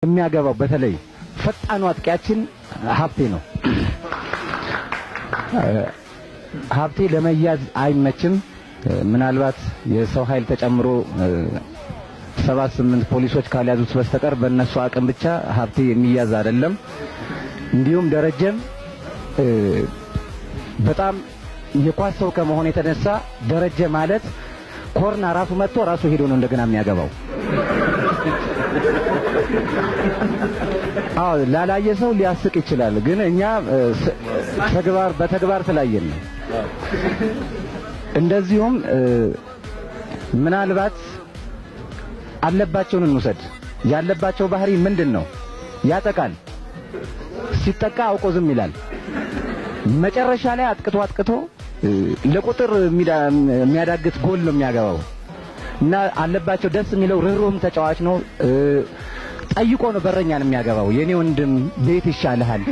የሚያገባው በተለይ ፈጣኑ አጥቂያችን ሀብቴ ነው። ሀብቴ ለመያዝ አይመችም። ምናልባት የሰው ኃይል ተጨምሮ 7 8 ፖሊሶች ካልያዙት በስተቀር በእነሱ አቅም ብቻ ሀብቴ የሚያዝ አይደለም። እንዲሁም ደረጀም በጣም የኳስ ሰው ከመሆን የተነሳ ደረጀ ማለት ኮርና ራሱ መጥቶ ራሱ ሄዶ ነው እንደገና የሚያገባው። አዎ ላላየ ሰው ሊያስቅ ይችላል፣ ግን እኛ ተግባር በተግባር ስላየን ነው። እንደዚሁም ምናልባት አለባቸውን እንውሰድ። ያለባቸው ባህሪ ምንድን ነው? ያጠቃል። ሲጠቃ አውቆ ዝም ይላል። መጨረሻ ላይ አጥቅቶ አጥቅቶ ለቁጥር የሚያዳግት ጎል ነው የሚያገባው እና አለባቸው ደስ የሚለው ርህሩህም ተጫዋች ነው። ጠይቆ ነው በረኛን የሚያገባው። የኔ ወንድም ቤት ይሻልሃል።